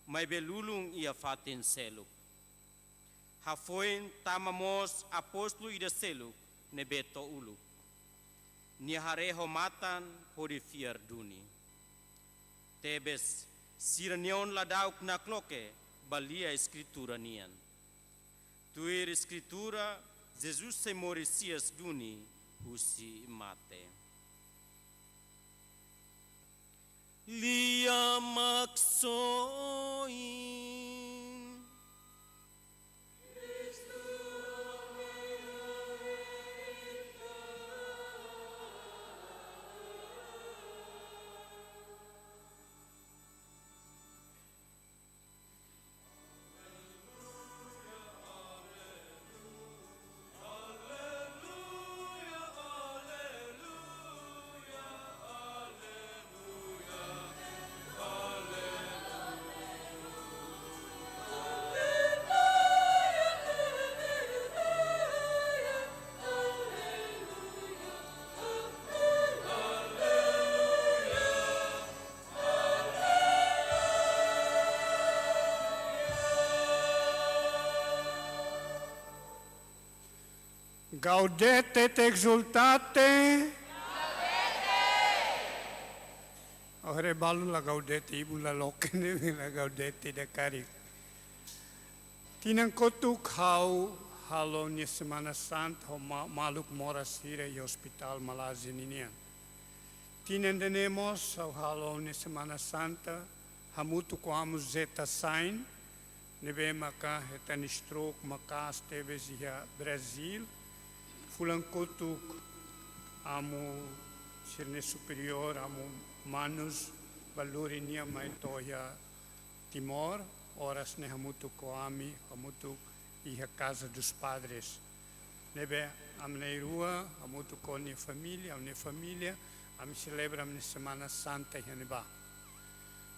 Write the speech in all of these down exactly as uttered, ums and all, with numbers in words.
maibé lulun iha fatin seluk. Hafoin tama mós apóstolu ida seluk ne'ebé to'o uluk. Nia haree ho matan hodi fiar duni. Tebes, sira-neon ladauk nakloke ba lia Eskritura nian. Tuir Eskritura, Jesus sei moris hi'as duni husi mate. Lia Maksoin. Gaudete et exsultate. Ha'u haree balu la Gaudete, ibun la loke ne'e la Gaudete ida karik. Tinan kotuk ha'u halo ha'u-nia Semana Santa ho ma-, maluk moras sira iha Hospital Malázia ninian. Tinan ida-ne'e mós ha'u halo ha'u-nia Semana Santa hamutuk ho amu Zeta Sain, ne'ebé maka hetan stroke maka'as tebes iha Brazil. Fulan kotuk amu sira-nia superiór, amu Manus, bá lori nia mai to'o iha Timor, oras ne'e hamutuk ho ami, hamutuk iha Casa dos Padres. Ne'ebé ami na'in-rua, hamutuk ho nia família, ami-nia família, ami selebra ami-nia Semana Santa iha ne'ebá.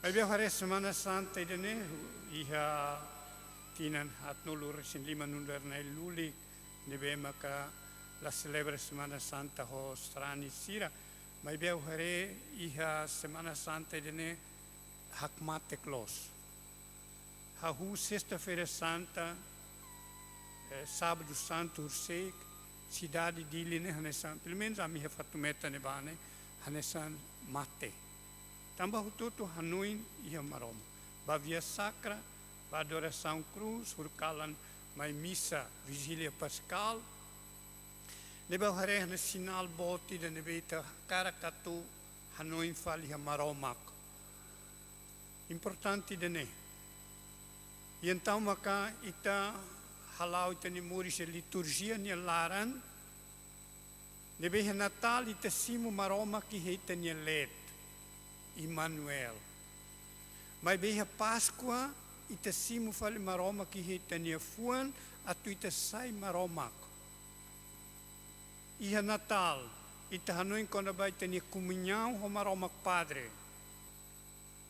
Maibé ha'u haree Semana Santa ida-ne'e, iha tinan haatnulu-resin-lima nu'udar na'in-lulik, ne'ebé maka la selebra Semana Santa ho sarani sira. Maibé ha'u haree iha Semana Santa ida-ne'e hakmatek loos. Hahú Sesta-feira Santa, eh, Sábadu Santu horiseik, sidade Dili ne'e hanesan, pelumenus ami iha Fatumeta ne'ebá ne'e, hanesan mate. Tanba hotu-hotu hanoin iha Maromak. Bá Via Sacra, bá adorasaun krús, horikalan mai misa, Vigília Paskál. Ne'ebé ha'u haree hanesan sinál boot ida ne'ebé ita hakarak atu hanoin fali iha Maromak. Importante ida-ne'e. I entaun maka ita hala'o ita-nia moris iha liturjia nia laran, ne'ebé iha Natál ita simu Maromak iha ita-nia leet, Emanuel. Maibé iha Páskua ita simu fali Maromak iha ita-nia fuan, atu ita sai Maromak. Iha Natál, ita hanoin kona-ba ita-nia komuñaun ho Maromak Padre,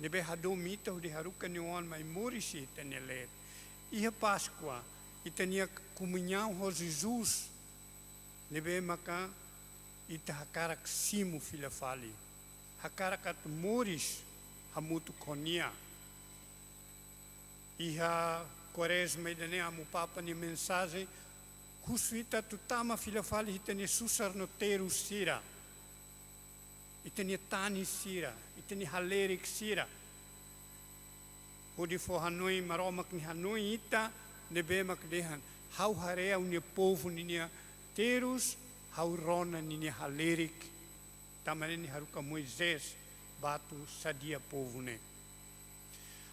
ne'ebé hadomi ita hodi haruka nia Oan mai moris iha ita-nia leet. Iha Páskua, ita-nia komuñaun ho Jesus, ne'ebé maka ita hakarak simu fila fali, hakarak atu moris hamutuk ho nia. Iha Kuarezma ida-ne'e Amu Papa nia mensajen husu ita atu tama fila fali ita-nia susar no terus sira, ita-nia tani sira, ita-nia halerik sira. Hodi fó hanoin, Maromak nia hanoin ita, ne'ebé mak dehan: Ha'u haree ha'u-nia povu ninia terus, ha'u rona ninia halerik. Tanba ne'e nia haruka Moisés bá atu sadia povu ne'e.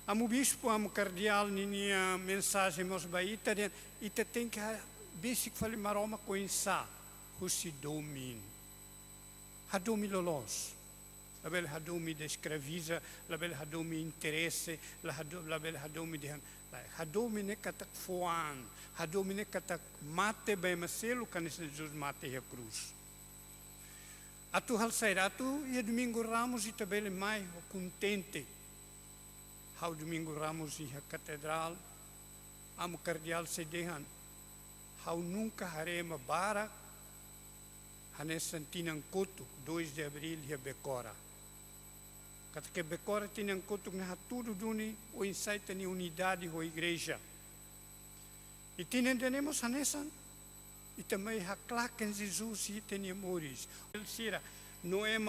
Amu Bispu, Amu Kardeál ninia mensajen mós ba ita dehan, ita tenke ha-, besik fali Maromak oinsá, husi domin. Hadomi loloos. Labele hadomi ida eskraviza, labele hadomi interese, la hado-, labele hadomi dehan, la, hadomi ne'e katak fó an, hadomi ne'e katak mate ba ema seluk, hanesan Jesus mate iha krús. Atu halo saida? Atu iha Domingu Ramus ita bele mai ho kontente. Ha'u Domingu Ramus iha katedrál, Amu Kardeál sei dehan, ha'u nunka haree ema barak hanesan tinan kotuk, dois de abril, iha Becora. Katak Bekora tinan kotuk ne'e hatudu duni oinsá ita-nia unidade ho igreja. I tinan ida-ne'e mós hanesan, ita mai haklaken Jesus iha ita-nia moris. Sira, no ema